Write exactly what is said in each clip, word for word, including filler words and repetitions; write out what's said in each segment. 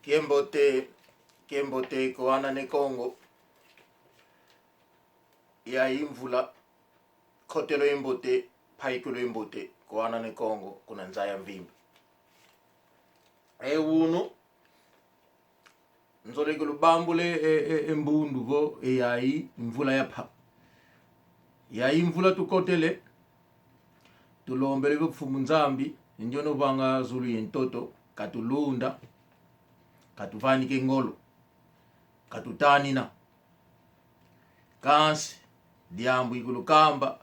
Kiambote, kiambote kwa ana ne Kongo. Yayi mvula, kotelo ya mbote, mpayikulu ya mbote kwa ana ne Kongo kuna nza ya mvimba. E wunu, nzolele kulubambula e, e, e mbundu vo e yayi mvula ya mpa. Yayi mvula tukotele, tulombele vo Mfumu Nzambi, ndiona uvanga zulu ye ntoto, katulunda, katuvanike ngolo, katutanina. Kansi, diambu ikulukamba,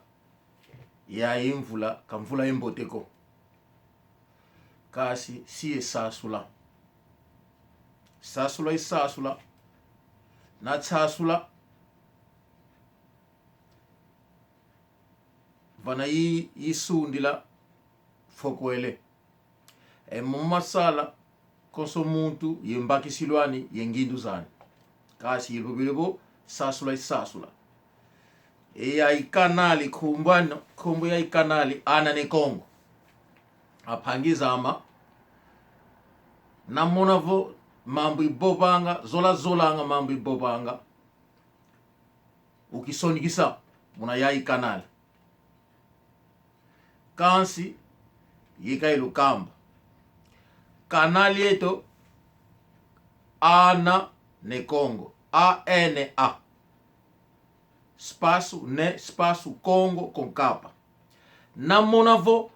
yayi mvula, ka mvula ya mbote ko. Kansi, si yasasula. Sasula isasula. Na sasula. Vana yi, yisundila fokwele. E momo masala, konso muntu ye mbakisilu ani, ye ngindu zani. Kansi yiluvovele vo, sasula isasula. E yayi kanali nkumbu ani, nkumbu yayi kanali Ana ne Kongo. A mpangi zama, na mona vo mambu ivovanga, zola zolanga mambu ivovanga, ukisonekesa muna yayi kanali. Kansi, yika ilukamba. Kanali eto, Ana ne Kongo. A N A. Espaço ne, espaço Kongo com capa. Na mona vo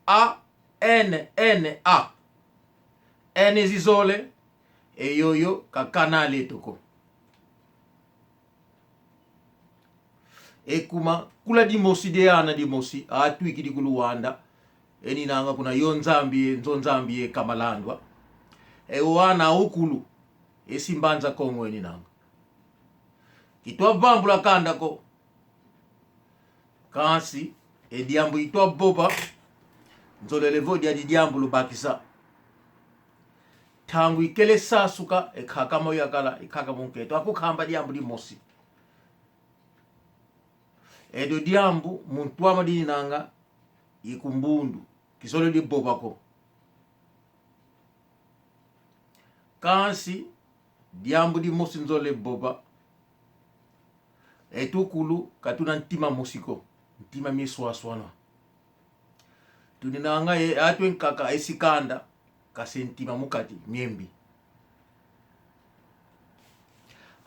A N N A. N zizole, e yoyo ka kanali eto ko. E kuma, kula dimosi dia ana dimosi, atwikidi ku Luanda. Eninanga kuna yo Nzambi ye, nzo Nzambi ye Kamalandwa. E wana ukulu, e si Mbanza Kongo eninanga. Kitwa vambula kanda ko. Kansi, e diambu itwa vova, nzolele vo diadi diambu lubakisa. Ntangu ikele sasuka, e nkaka mo yakala, e nkaka mo nkento. Akukamba diambu dimosi. Edo diambu, muntu ama dininanga, ikumbundu. Kizolele vova ko. Kansi, diambu dimosi nzolele vova. Eto ukulu, katuna ntima mosi ko. Ntima mieswaswana. Tuninanga ye, atwe nkaka esi kanda, kansi ntima mu kati, miambi.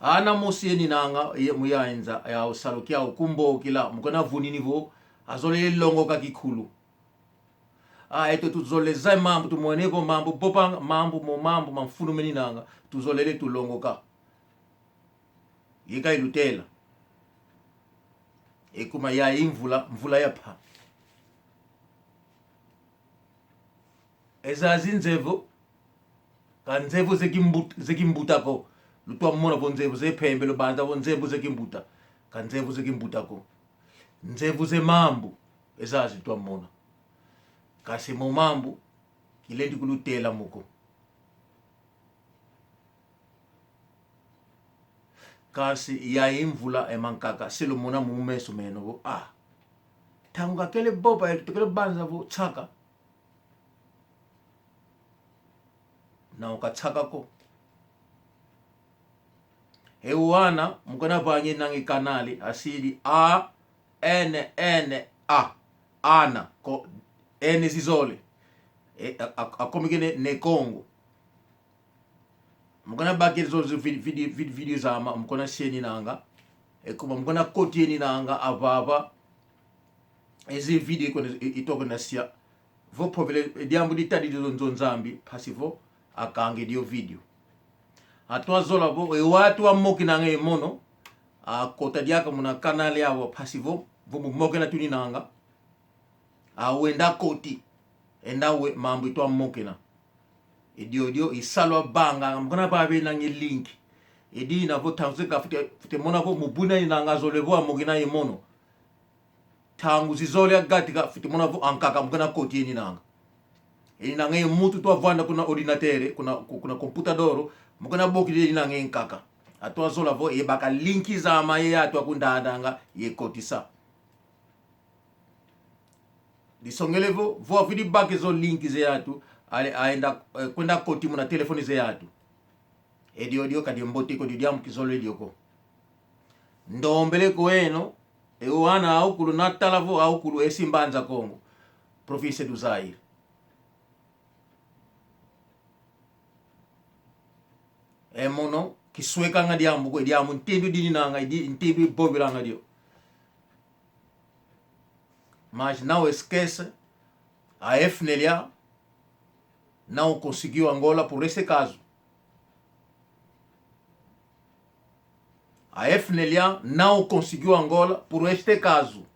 Ana mosi eninanga, ye mu yayi nza, ya usalu kia ukumbokila, mu kuna vunini vo, azolele longoka kikulu. A, eto tuzolele zaya mambu, tumwene vo mambu vovanga, mambu mo mambu, ma mfunu meninanga, tuzolele tulongoka. Yika ilutela. E kuma yayi mvula, mvula ya mpa. E zazi nzevu, ka nzevu ze kimbuta, ze kimbuta ko. Lutwa mona vo nzevu ze mpembe, lubanza vo nzevu ze kimbuta. Ka nzevu ze kimbuta ko. Nzevu ze mambu, e zazi twa mona. Kansi mo mambu, kilendi kulutela mo ko. Kansi yayi mvula e mankaka, se lumona mu meso meno vo, ah. Ntangu kakele vova, e tukele banza vo nsaka. Na uka nsaka ko. E wana, mu kuna vangi nangi kanali, asidi A N N A. Ana, ko, N zizole. E, a, a, akomikene ne Kongo. Mu kuna bakidi zo, zo vid-, vid-, vid-, video zama, mu kuna sia eninanga. E kuma mu kuna koti eninanga, avava. E zi video kuna, i, itoko na sia. Vo mpovele, e diambu ditadidi zo nzo Nzambi, mpasi vo, akangidi yo video. Atwa zola vo, e wantu amokenanga ye mono, akota diaka muna kanali awa, mpasi vo, vo mu mokena tuninanga. Awenda koti. Enda we mambu itwa mokena. E diodio isalu avanga, mu kuna vava enanga e link. E dina vo ntangu zankaka fwete, fwete mona vo mu buna inanga zole vo amokena ye mono. Ntangu zizole agatika, fwete mona vo ankaka mu kuna koti eninanga. Eninanga ye muntu twa vwanda kuna ordinateur, kuna, ku-, kuna computador, mu kuna bokidi eninanga ye nkaka. Atwa zola vo, e baka link zama ye atwa kundandanga, ye kotisa. Disongele vo, vo avwidi baka zo link ze atu, ale, aenda, eh, kwenda koti muna telefoni ze atu. E diodio ka diambote ko, dio diambu kizolele dio ko. Ndombele kwa eno, e wana awu kulu na tala vo awu kulu esi Mbanza Kongo, province do Zaire. E mono, kiswekanga diambu ko, diambu ntindu dininanga, di-, ntindu ivovelanga dio. Mas não esquece, a F N L A não conseguiu Angola por este caso. A F N L A não conseguiu Angola por este caso.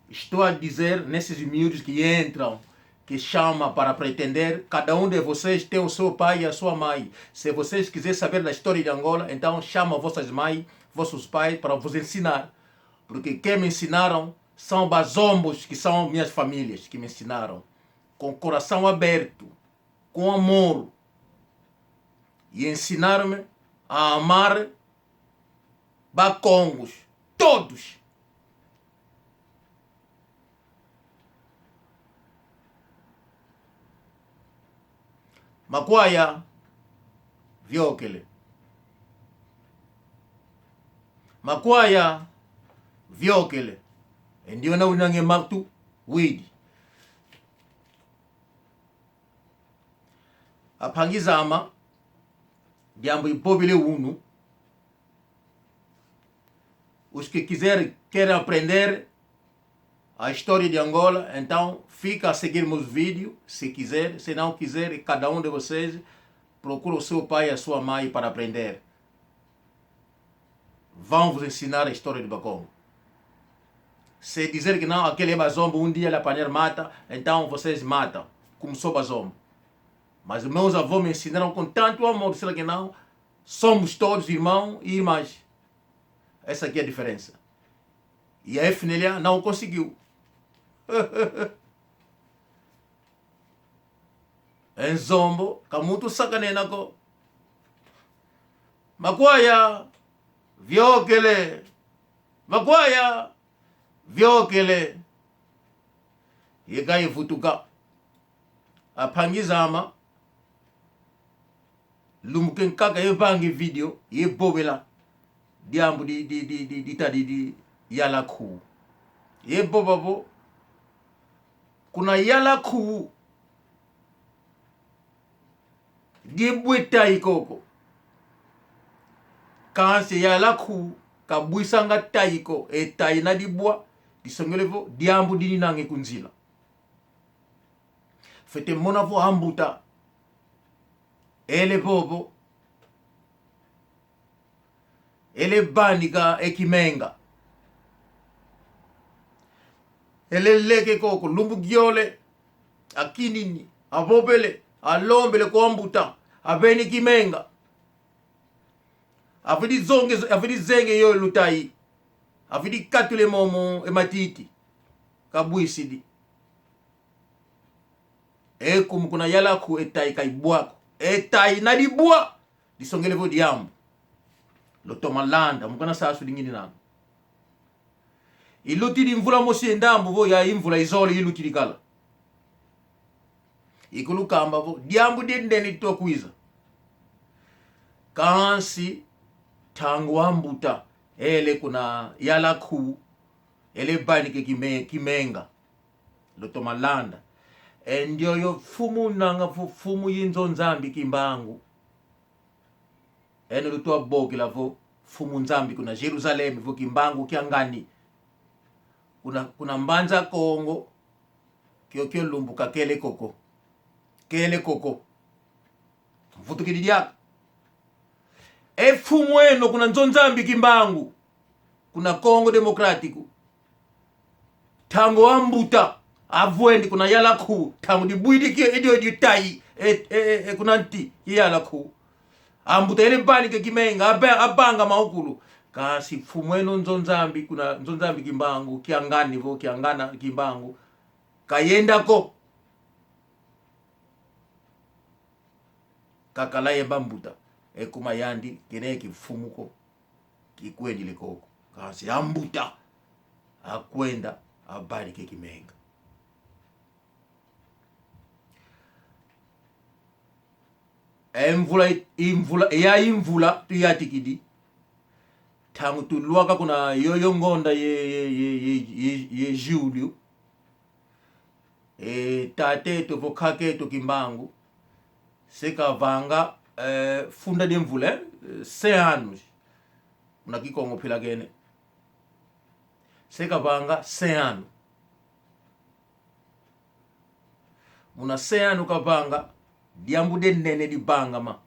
Estou a dizer nesses miúdos que entram, que chama para pretender, cada um de vocês tem o seu pai e a sua mãe. Se vocês quiserem saber da história de Angola, então chama vossas mães, vossos pais para vos ensinar. Porque quem me ensinaram são bazombos, que são minhas famílias que me ensinaram. Com coração aberto, com amor. E ensinaram-me a amar bakongos, todos. Makwaya, viokele. Makwaya, viokele. E ndiona unange maktu, widi. A mpangi zama, diambu ivovele unu. Os que quiserem, querem aprender a história de Angola, então fica a seguir meus vídeos, se quiser. Se não quiser, cada um de vocês procura o seu pai e a sua mãe para aprender. Vão vos ensinar a história de Bakongo. Se dizer que não, aquele é bazombo, um dia ele apanhar mata, então vocês matam, como sou bazombo. Mas meus avós me ensinaram com tanto amor, será que não? Somos todos irmãos e irmãs. Essa aqui é a diferença. E a F N L A não conseguiu. E Nzombo, ka muntu sakanena ko. Makwaya, viokele. Makwaya, viokele. Yeka ivutuka. A mpangi zama, lumbu kiankaka yavanga vídeo, yavovela diambu di, di, di, di, ditadi di Yala Khu. Yavova vo, kuna Yala Khu, diabwa e tayi koko. Kansi Yala Khu kabwisanga tayi ko, e tayi na dibwa, disongele vo diambu dininanga ku nzila. Fwete mona vo ambuta, ele vovo, ele vanika e kimenga, ele leke koko, lumbu kiole, akinini, avovele, alombele kwa mbuta, avene kimenga. Avidi zonge, avidi zenge yo lutayi. Avidi katula e momo e matiti. Kabwisidi. E kuma kuna Yala Khu e tayi ka ibwa ko. E tayi na dibwa, disongele vo diambu. Lutoma landa, mu kana sasu dingininanga. Ilutidi mvula mosi ye ndambu vo ya i mvula izole ilutidi kala. Ikulukamba vo diambu diendene ditwa kwiza. Kansi ntangu ambuta ele kuna Yala Khu, ele vanika e kime-, kimenga. Lutoma landa. E ndioyo mfumu nanga vo mfumu yi Nzo Nzambi Kimbangu. Eno lutwa vokela vo Mfumu Nzambi kuna Jerusaleme, vo Kimbangu kia ngani. Kuna, kuna Mbanza Kongo, kiokio lumbu kakele koko. Kele koko. Mvutukidi diaka. E mfumu eno kuna Nzo Nzambi Kimbangu, kuna Congo Democrático. Ntangu ambuta avwende kuna Yala Khu, ntangu dibwidi kio e dio ditayi, e, e, e, e, kuna nti, ki Yala Khu. Ambuta ele vanika e kimenga, aba-, abanga mawu kulu. Kansi mfumu eno Nzo Nzambi, kuna Nzo Nzambi Kimbangu, kia ngani vo, kia ngana Kimbangu. Kayenda ko. Kakala ye mba mbuta. E kuma yandi, kena ye kimfumu ko. Kikwendele koko. Kansi ambuta akwenda, avanika e kimenga. E mvula, i mvula, ya i mvula tuyantikidi. Ntangu tulwaka kuna yoyo ngonda ye, ye, ye, ye, ye, ye Julho. E tata eto vo nkaka eto Kimbangu se kavanga, eh, funda dia mvula, eh, cem anos. Muna Kikongo mpila kena. Se kavanga cem anos. Muna cem anos kavanga, diambu dia nene divangama.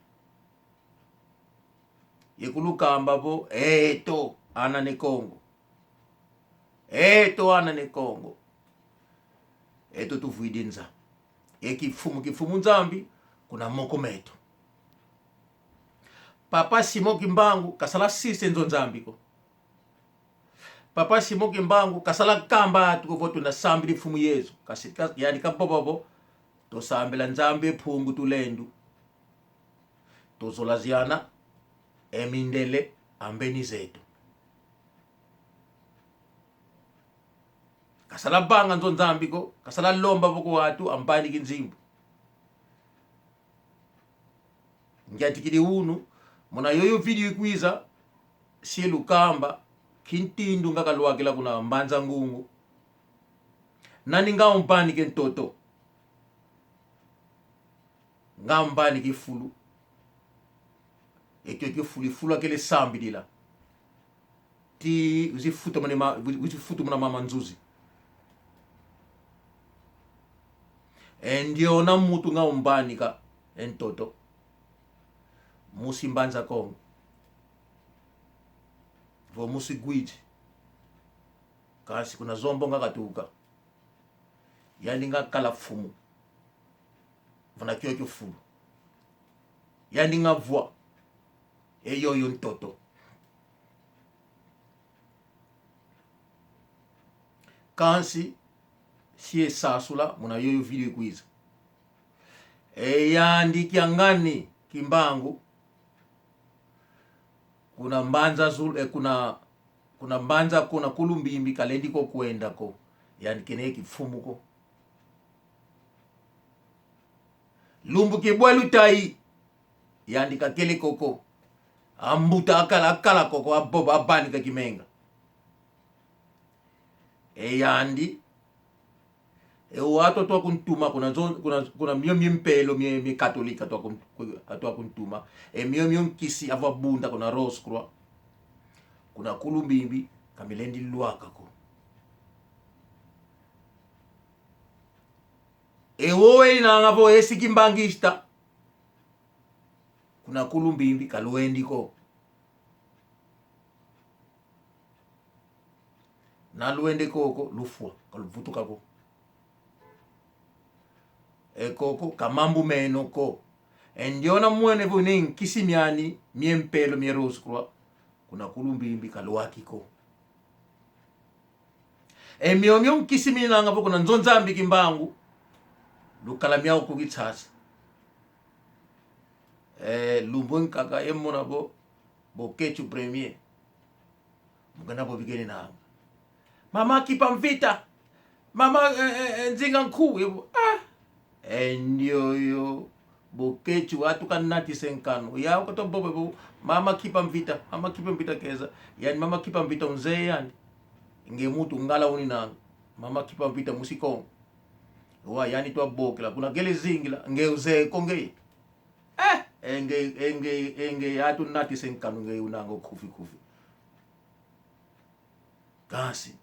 Ye kulukamba vo, eto, ana Ne Kongo. Eto, ana Ne Kongo. Eto tuvwidi Nza. E kimfumu, kimfumu Nzambi, kuna moko meto. Papa Simão Kimbangu kasala sisa e nzo Nzambi ko. Papa Simão Kimbangu kasala kamba atu ko vo tuna sambidi Mfumu Yesu. Kasi, ka-, yandi kavova vo, tusambila Nzambi e Mpungu Tulendo. Tuzolaziana e mindele ambeni zeto. Kasala vanga nzo Nzambi ko, kasala lomba vo kwa atu amvanika e nzimbu. Ngiatikidi unu, muna yoyo video ikwiza, si lukamba, kintindu nga kalwakila kuna Mbanza Ngungu. Nani nga umvanika e ntoto? Nga umvanika e fulu. E kio kio fulu, fulu akele sambidila. Ti wizi futa muna ma-, wizi futa muna mama Nzuzi. E ndiona muntu nga umvanika e ntoto. Musi Mbanza Kongo. Vo musi Uíge. Kansi kuna Zombo nga katuka. Yandi nga kala mfumu. Vana kio kio fulu. Yandi nga vwa e yoyo ntoto. Kansi, si e sasula, muna yoyo video ikwiza. E yandi Kiangani Kimbangu, kuna Mbanza Zulu, e kuna, kuna Mbanza, kuna Kulumbimbi, kalendi ko kwenda ko. Yandi kena ye kimfumu ko. Lumbu kia bwa lutai, yandi kakele ko ko. Ambuta akala, akala ko ko, abo-, avanika kimenga. E yandi, e wau atu atwa kuntuma kuna zo-, kuna, kuna mio mia mpelo mia, mia Katolika atwa kun-, ku-, atwa kuntuma. E mio mia nkisi avwa bunda kuna Rose Croix. Kuna Kulumbimbi, ka milendi lwaka ko. E wau enanga vo esi kimbanguista. Kuna Kulumbimbi ka lwendi ko. Na lwende ko ko, lufwa, ka luvutuka ko. E ko ko, ka mambu meno ko. E ndiona mwene vo ina nkisi miani, mia mpelo, mia Rose Croix, kuna Kulumbimbi ka lwaki ko. E mio mia nkisi minanga vo kuna nzo Nzambi Kimbangu, lukala miau ku Kinshasa. E, lumbu nkaka e mona vo, Boketshu premier. Mu kana vo bikeni na. Mama Kimpa Mvita. Mama, eh, eh, eh, Nzinga Nkuwu, e vo, ah. E ndioyo, Boketshu, atu kanatisa e nkanu. Yau katwa vova vo, Mama Kimpa Mvita, Mama Kimpa Mvita keza. Yandi Mama Kimpa Mvita unzeye yandi? Nge muntu Ngala uninanga. Mama Kimpa Mvita musi Kongo. Wau yandi twa vokela, kuna kele zingila, nge uzeye ko nge? Eh, e nge, e nge, e nge atu natisa e nkanu nge unanga o nkufi nkufi. Kansi,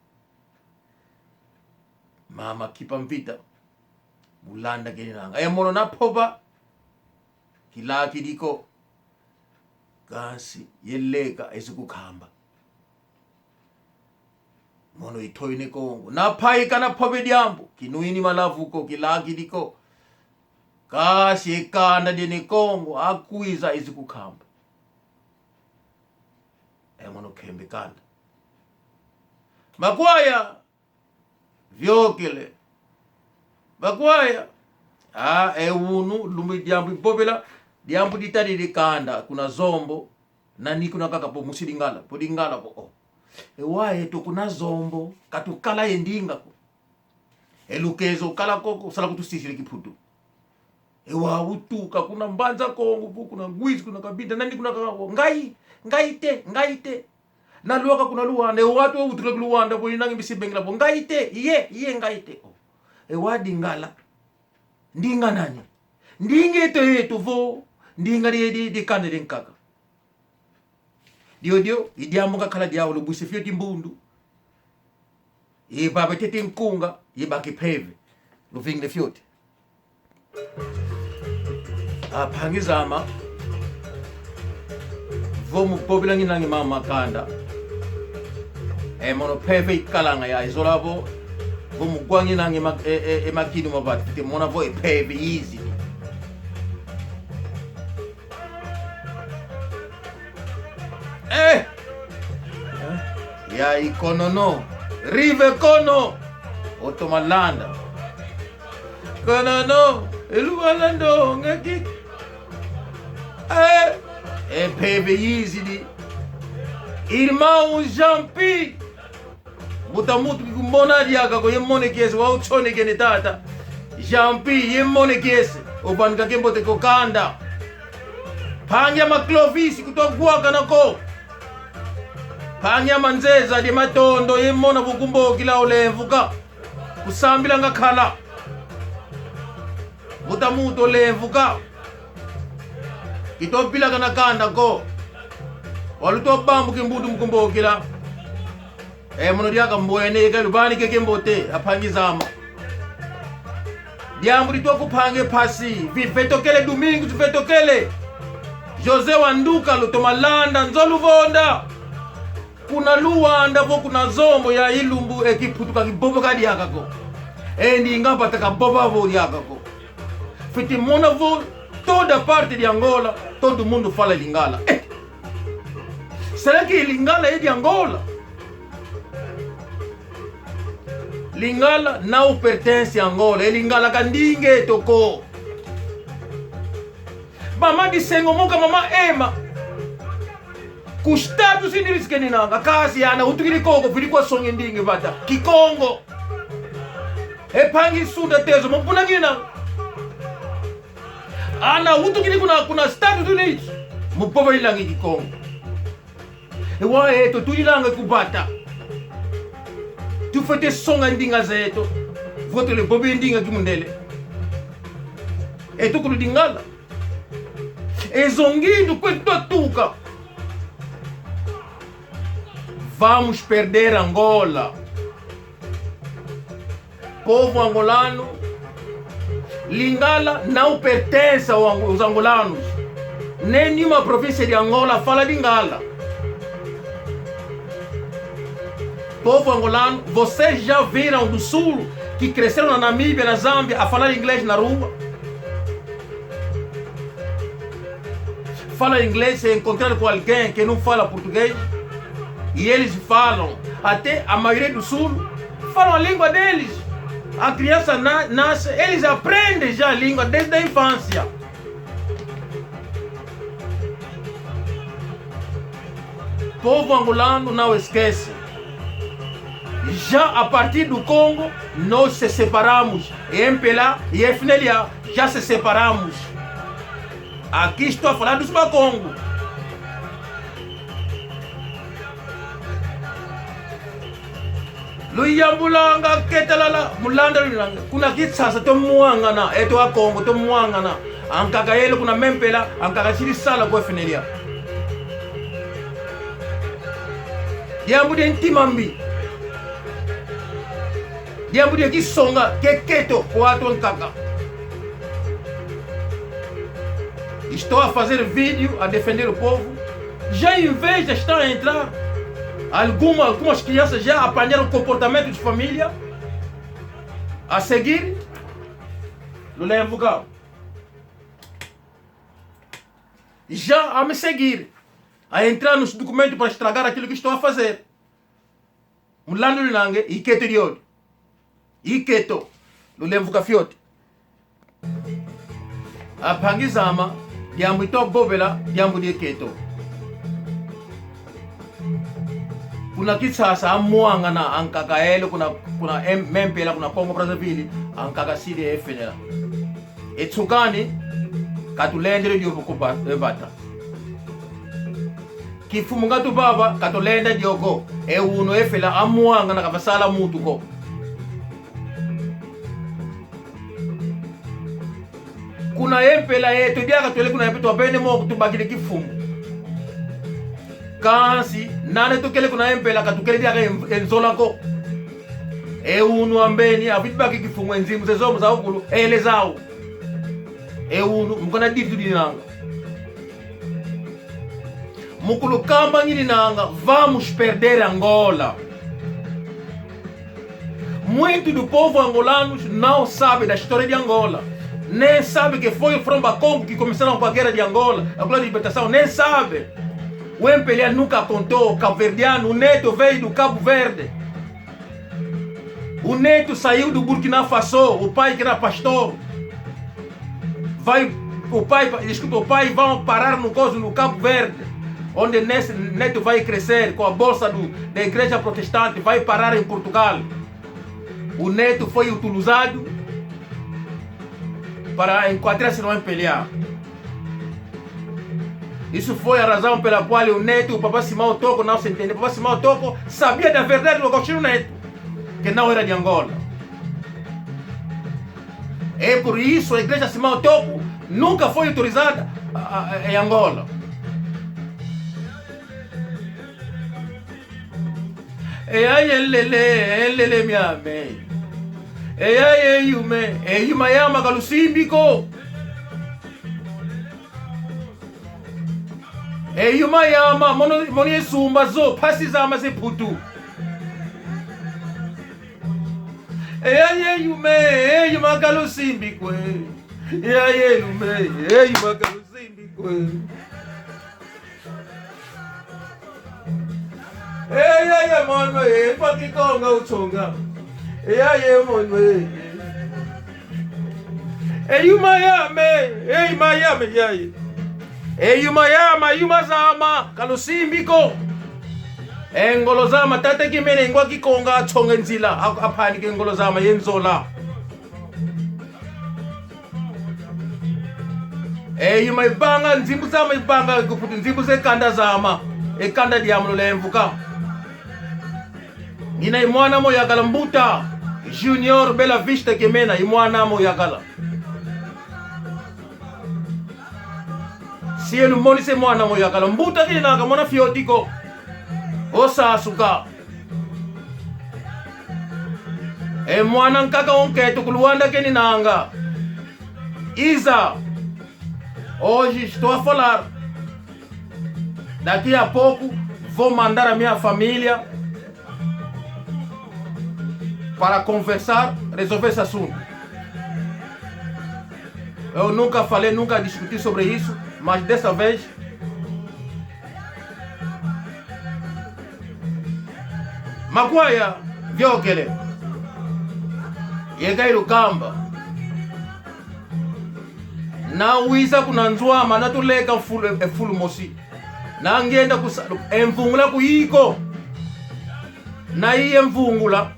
Mama Kimpa Mvita, mu landa keninanga. E mono na vova, kilakidi ko. Kansi, yaleka ezi kukamba. Mono i Toyo Ne Kongo. Na mpaika na vova e diambu, kinwini malavu ko, kilakidi ko. Kansi e kanda dia Ne Kongo, akwiza ezi kukamba. E mono kembe kanda. Makwaya, viokele. Makwaya. Ah, e unu, lumbu diambu ivovela, diambu ditadidi kanda, kuna Zombo, nani kuna kaka vo musi Lingala, vo Lingala vo, oh. E wau eto kuna Zombo, ka tukala ye ndinga ko. E lukezo kala ko ko, sala kutusisila Kimputu. E wau utuka kuna Mbanza Kongo vo, kuna Uíge, kuna Cabinda, nani kuna kaka vo: Ngai, ngai te, ngai te. Na lwaka kuna Luanda, e wantu wawutukila ku Luanda vo, inangi misi bengila vo: Ngai te, ye, ye ngai te. Oh. E wau Lingala. Ndinga nani? Ndinga eto yeto vo, ndinga die, die, die kanda diankaka. Diodio i diambu ngakala diau, lubwisi fioti mbundu. I baba tete nkunga, i baki mpeve. Luvingila fioti. A mpangi zame, vo mu vovela nginanga mama kanda, e mono mpeve ikalanga ya izola vo, vo mu wa nginanga ma-, e, e, e makinu ma vata, te mona vo e mpeve izidi. Eh! Ya i Konono. Rive Kono. Otoma landa. Konono, e luwala ndonga ki. Eh! E mpeve izidi. Irmão Jean-Pierre. Mbuta muntu kikumona diaka ko, ye mona kiese, wau nsonekene tata. Jean-Pierre, ye mona kiese, ovanika kiambote ko kanda. Mpangi ame Clovis, kutowakana ko. Mpangi ame Nzeza, die matondo, ye mona vo kumbokila, olemvuka. Kusambila ngakala. Mbuta muntu, olemvuka. Kitovilakana kanda ko. Wau lutobambuka e mbundu mu kumbokila. E mono diaka mbwene, yeka luvanika kiambote, a mpangi zame. Diambu ditwa ku mpangi mpasi, vi-, Vetokele Domingos, Vetokele. José Wanduka, lutoma landa, nzo luvonda. Kuna Luanda vo kuna Zombo ya i lumbu e kiputu ka kivovoka diaka ko. E ndinga vata ka vova vo diaka ko. Fwete mona vo toda parte de Angola, todo mundo fala Lingala. Eh! Será que Lingala é de Angola? Lingala não pertence a Angola. E Lingala ka ndinga eto ko. Mama Disengomoka, mama Emma. Ku Estados Unidos keninanga, kansi ana wutukidi koko, vidi kwa songa e ndinga vata. Kikongo. E mpangi Sunda Tezo, mu vuna ngina. Ana wutukidi kuna, kuna Estados Unidos. Mu vova ilanga Kikongo. E wau eto tuilanga ku vata. Tufwete songa ndinga zeto. Vo tule vova e ndinga kimundele. Eto ku Lingala. E zo ngindu kwetu twatuka. Vamos perder Angola. Povo angolano, Lingala não pertence ao Ango-, aos angolanos. Nem nenhuma província de Angola fala Lingala. Povo angolano, vocês já viram do sul que cresceram na Namíbia, na Zâmbia, a falar inglês na rua? Fala inglês, se encontrar com alguém que não fala português, e eles falam, até a maioria do sul, falam a língua deles. A criança na-, nasce, eles aprendem já a língua desde a infância. Povo angolano não esquece. Já a partir do Congo, nós se separamos. M P L A e F N L A já se separamos. Aqui estou a falar dos Bakongo. Luyambulanga ketalala, mu landa lunanga. Kuna Kinshasa tumwangana, eto Akongo tumwangana. Ankaka yele kuna M P L A, ankaka sidi sala ku F N L A. Diambu dia ntima mbi. Diambu dia kisonga, kieto kwa wantu ankaka. Estou a fazer vídeo a defender o povo. Já inveja está a entrar. Alguma, algumas crianças já apanharam o comportamento de família. A seguir, lulemvuka. Já a me seguir, a entrar nos documentos para estragar aquilo que estou a fazer. Mu landa lunanga, ikieto diodio. Ikieto. Lulemvuka fioti. A mpangi zame, diambu itwa vovela, diambu dia kieto. Kuna Kinshasa, amwangana, ankaka ele, kuna, kuna M-, M P L A, kuna Congo Brazzaville, ankaka sidi F N L A. E nsukani, ka tulendele dio ko ba-, e vata. Kimfumu nga tuvava, ka tulenda dio ko. E unu e fela amwanga na ka vasala muntu ko. Kuna e mpela yeto diaka twele kuna e mpela twavene mo tubakidi kimfumu. Kansi, nane tukele kuna e mpela ka tukele diaka e, e nzola ko. E unu ambeni, avidi baki kimfumu e nzimbu ze zombo za ukulu, ele zau. E unu, mukana ditu dinanga. Mu kulukamba ngininanga, vamos perder Angola. Muito do povo angolanos não sabe da história de Angola. Nem sabe que foi o Front Bakongo que começaram com a guerra de Angola, a guerra de libertação. Nem sabe. O M P L A nunca contou. Cabo-verdiano, o neto veio do Cabo Verde. O neto saiu do Burkina Faso, o pai que era pastor. Vai, o pai, desculpa, o pai vai parar no coso, no Cabo Verde, onde nesse neto vai crescer com a bolsa do, da igreja protestante, vai parar em Portugal. O neto foi utilizado para enquadrar-se no M P L A. Isso foi a razão pela qual o neto, o Papa Simão Toko, não se entendeu. Papa Simão Toko sabia da verdade do Agostinho Neto, que não era de Angola. É por isso a igreja Simão Toko nunca foi autorizada a, a, a, em Angola. E ai, e lele, e lele miame. E ai, e yume, e yuma yama ka lusimbi ko. E yuma yama, mono, mono ye sumba zo, mpasi zama ze Mputu. E ai, e yume, e yuma ka lusimbi kwe. E ai, e yume, e yuma ka lusimbi kwe. E ai, e mono, e kwa Kikonga utsonga. E ai, e mono, e. E yuma yame, e yuma yame, e ai. E yuma yama, yuma zama, ka lusimbi ko. E ngolo zama, tata Kimene, ngwa Kikonga, atsonga e nzila, a-, apanike ngolo zama ye nzola. E yuma ivanga, nzimbu zama ivanga, kuputu nzimbu ze kanda zama, e kanda diame lulemvuka. Ngina i mwana mo yakala mbuta, Junior Bela Vista Kimena, i mwana mo yakala. Si elu monise mwana mo yakala. Mbuta kina ka mwana fioti ko. O sasuka. E mwana nkaka o nkento ku Luanda keninanga. Iza. Hoje estou a falar. Daqui a pouco vou mandar a minha família para conversar, resolver esse assunto. Eu nunca falei, nunca discuti sobre isso, mas dessa vez. Makwaya, viokele. Yeka ilukamba. Na wiza kuna nzo ame, na tuleka fulu, e fulu mosi. Na ngienda kusa-, e mvungula kuiko. Na iye mvungula.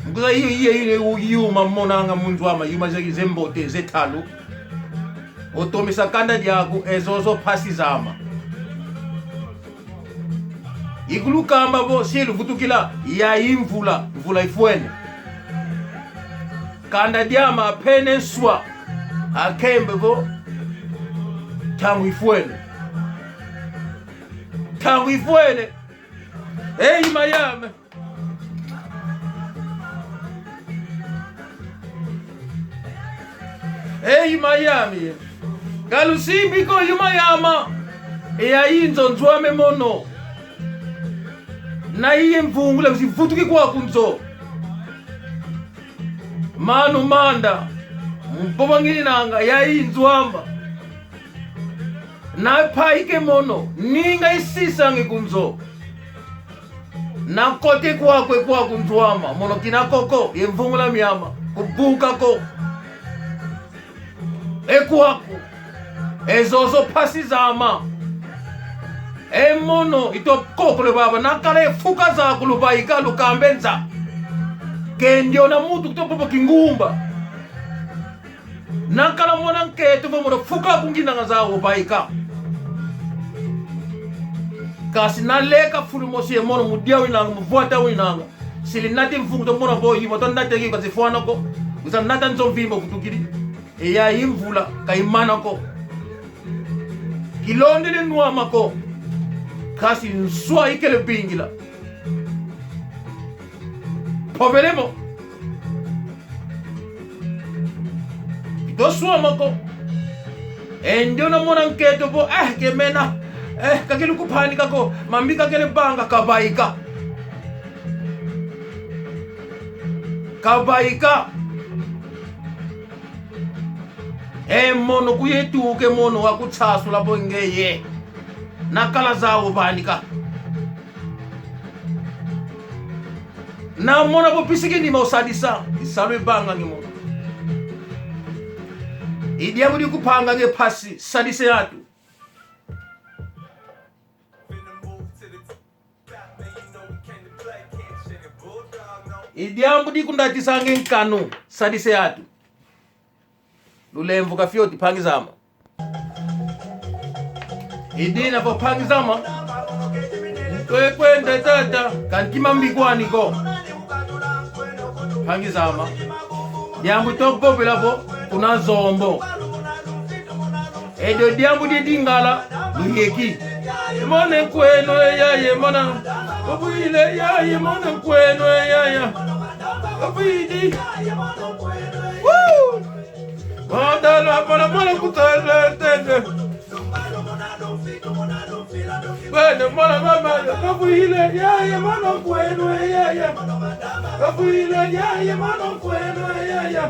Nkuza iye, iye, iye, yu-, yuma monanga mu nzo ame, yuma ze, ze mbote, ze ntalu. Otomisa kanda diaku, e zozo mpasi zame. Ikulukamba vo, si luvutukila, yayi mvula, mvula ifwene. Kanda diame mpene nswa, akembe vo, ntangu ifwene. Ntangu ifwene. Ei, mayame. Ei, mayame. Ka lusimbi ko, yuma yame. E yayi nzo nzo ame mono. Na iye mvungula, si vutuki kwaku nzo. Mano Manda, mpovangini nanga, yayi nzo ame. Na mpaike mono, ninga isisangi ku nzo. Na kote kwaku, kwaku nzo ame, mono kina koko, ye mvungula miame, kubuka ko. E kwaku, e zozo mpasi zame. E mono, ito kokole baba, na kala e mfuka zaku luvaika lukamba e nza. Ke ndiona muntu kuto popo kingumba. Na kala mwana nkento vo mono fuka kunginanga zau, vaika. Kansi na leka fulu mosi ye mono mu dia winanga, mu vwata winanga. Sili nati mvungu to mona vo yi moto nati ki kansi fwana ko. Uza nata nzo mvimba kutukidi. E ya imvula ka imana ko. Kilondele nwama ko. Kansi nswa ikele bingila. Mpovele mo. Kito swama ko. E ndiona mwana nkento vo, eh, ke mena. Eh, kakele kupanika ko. Mambi kakele vanga, kavaika. Kavaika. E mono kuyetuka, e mono wakutsasula vo ngeye. Na kala zau vanika. Na mona vo pisiki ni mo sadisa, isalu ivanga ni mo. I diambu di kupanga nge mpasi, sadisa e atu. I diambu di kundatisanga e nkanu, sadisa e atu. Lulemvuka fioti, mpangi zama. I dina vo mpangi zama. Kwe kwenda tata, kantima mbi kwani ko. Mpangi zama. Diambu to vovela vo, kuna Zombo. Edio diambu di Dingala, luyeki. Ye mona nkweno e yaya, ye mona. Obwile yaya, ye mona nkweno e yaya. Obwidi. Woo! Madala, mala, mala, kutala, tende. Bene, mala, mama, kabwile yaya, mona nkweno e yaya. Kabwile yaya, mona nkweno e yaya.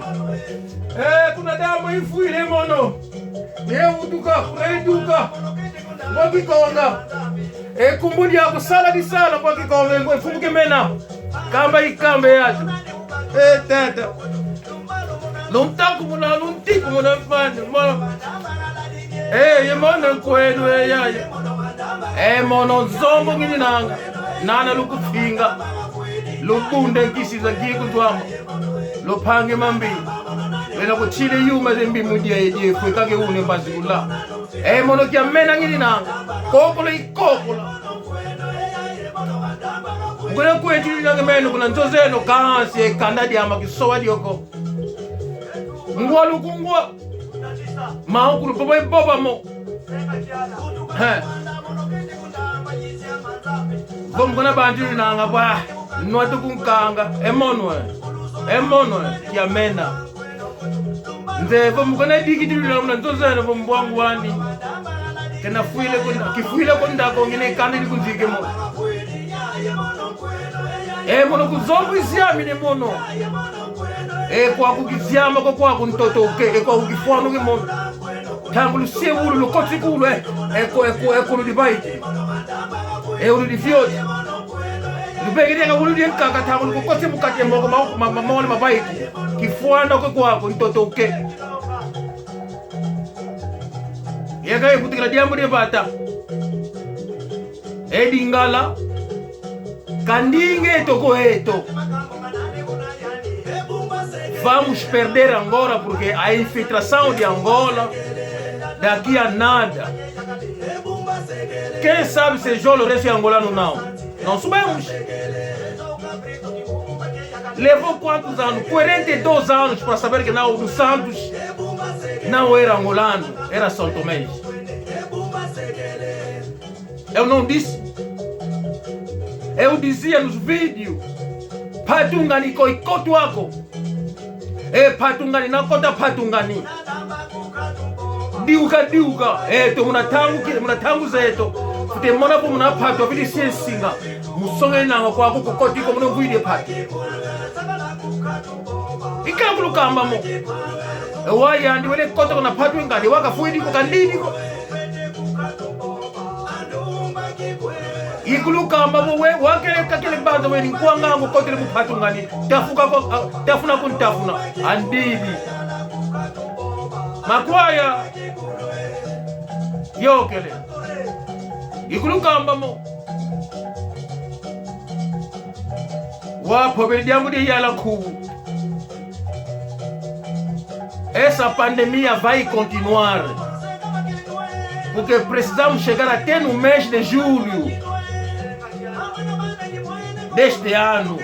Eh, kuna diambu ifwile mono. Ye utuka, kuna ituka. Kwa Kikonga. E kumbu dia kusala disala kwa Kikonga, kwa mfumu ke mena. Kamba ikamba e atu. Eh, tata. Luntaku muna, luntiku muna mfani, mwana. Eh, ye mona nkweno e yaya. Eh, mono Zombo ngininanga. Nana lukufinga. Lubunde nkisi za ngiku nzwama. Lupange mambi. Wena kutile yuma ze mbi mu dia ye dia, fwe kake une mbazi kula. Eh, mono kia mena ngininanga. Kokola ikokola. Kuna kwetu nanga meno kuna nzo zeno kansi e kanda diama kisowa dio ko. Ngwa lukungwa. Maukulu bobo e boba mo. He. Vo mu kuna bantu nanga bwa. Nwa tukunkanga. E mono e. E mono e. Kia mena. Nze vo mu kuna diki tulu na muna nzo zeno vo mbwangu wani. Kena fwile kunda, kifwile kunda ko ngine kani ni kunzike mo. E mono ku Zombo iziamine mono. E kwaku kiziama ko kwaku ntoto ke, e kwaku kifwanu ke mono. Ntangu lusie wulu lukoti kulu e, e ko, e ko, e ko ludibaiti. E wulu di fioti. Lubegele nga wulu di nkaka ntangu lukukoti mu kati e moko ma, ma, ma, mole mabaiti. Kifwana ko kwaku ntoto ke. Yeka e kutikila diambu di vata. E Dingala. Kandinga eto ko eto. Vamos perder Angola, porque a infiltração de Angola daqui a nada. Quem sabe se João Lourenço é angolano ou não? Não sabemos. Levou quantos anos? Quarenta e dois anos para saber que não, o dos Santos não era angolano, era santomense. Eu não disse. Eu dizia nos vídeos, Patungani ko ikoto ako. E Patungani, na kota Patungani. Diuka, diuka. Eto, muna ntangu ki, muna ntangu zeto. Fute mona vo muna patu, avidi sie nsinga. Musonga enanga kwaku kukoti ko muna vwidi patu. Ikala kulukamba mo. E wau yandi wele kota kuna Patungani, wau kafwidi ko, kandidi ko. Ikulukamba vo we, wakele kakele banza we ni nkwanga ngo kotele mu Patungani. Tafuka ko, ah, tafuna kuntafuna. Andidi. Makwaya. Yokele. Ikulukamba mo. Wau mpovele diambu di yala nkuwu. Essa pandemia vai continuar, porque precisamos chegar até no mês de julho deste ano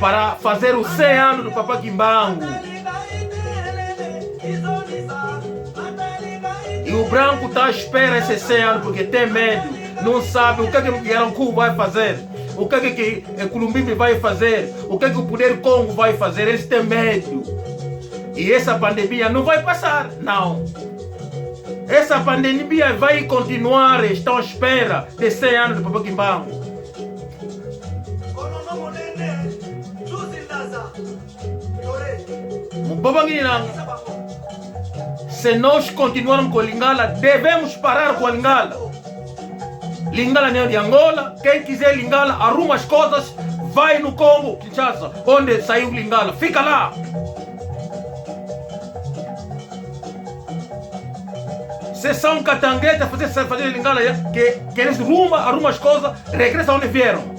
para fazer os cem anos do Papa Kimbangu. E o branco tá à espera esses cem anos porque tem medo, não sabe o que é que o Yaranku vai fazer, o que é que, que eh, Kulumbimbi vai fazer, o que é que o poder Kongo vai fazer. Eles têm medo. E essa pandemia não vai passar, não. Essa pandemia vai continuar, estão à espera de cem anos do Papa Kimbangu. Mu vova ngina, se nós continuarmos com Lingala, devemos parar com a Lingala. Lingala não é de Angola. Quem quiser Lingala, arruma as coisas, vai no Congo, Kinshasa, onde saiu Lingala. Fica lá. Se são catangueta, fazer, fazer Lingala, que, que eles arruma, arruma as coisas, regressa onde vieram.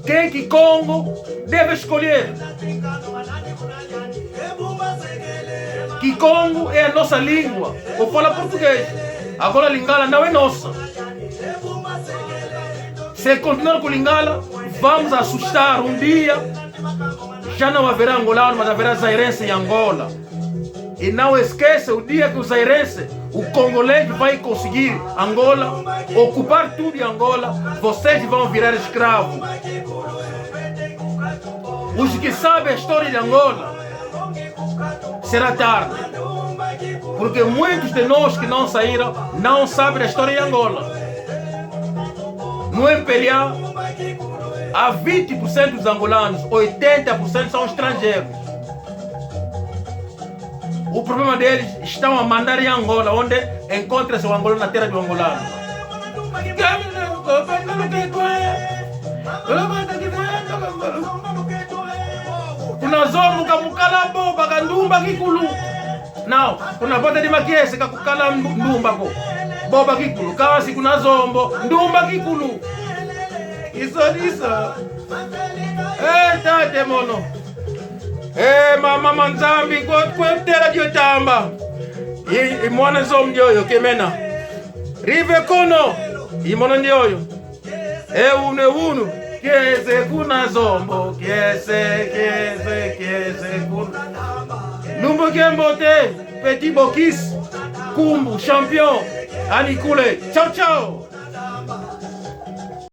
Quem que Congo deve escolher? Kikongo é a nossa língua. Ou fala português. Agora Lingala não é nossa. Se continuar com Lingala, vamos assustar. Um dia já não haverá angolano, mas haverá zairense em Angola. E não esqueça, o dia que o zairense, o congolês vai conseguir Angola, ocupar tudo em Angola, vocês vão virar escravos. Os que sabem a história de Angola, será tarde. Porque muitos de nós que não saíram não sabem da história de Angola. No M P L A, há vinte por cento dos angolanos, oitenta por cento são estrangeiros. O problema deles, estão a mandar em Angola, onde encontra-se o angolano na terra do angolano. Kuna Zombo ka mu kala Boba ka Ndumba Kikulu. Não, kuna Bota di Makiese ka kukala Ndu-, Ndumba ko. Boba Kikulu. Kansi kuna Zombo, Ndumba Kikulu. Iso diso. Eh, tate mono. Eh, mama Manzambi, kwe, kwe tela dio tamba. I, i mwana Zombo ndioyo, kemena. Rive kono, i mono ndioyo. E unu, e unu. Kiese kuna Zombo, kiese, kiese, kiese kuna. Lumbu kiambote, petit Bokis, Kumbu, champion, Anikule. Ciao, ciao.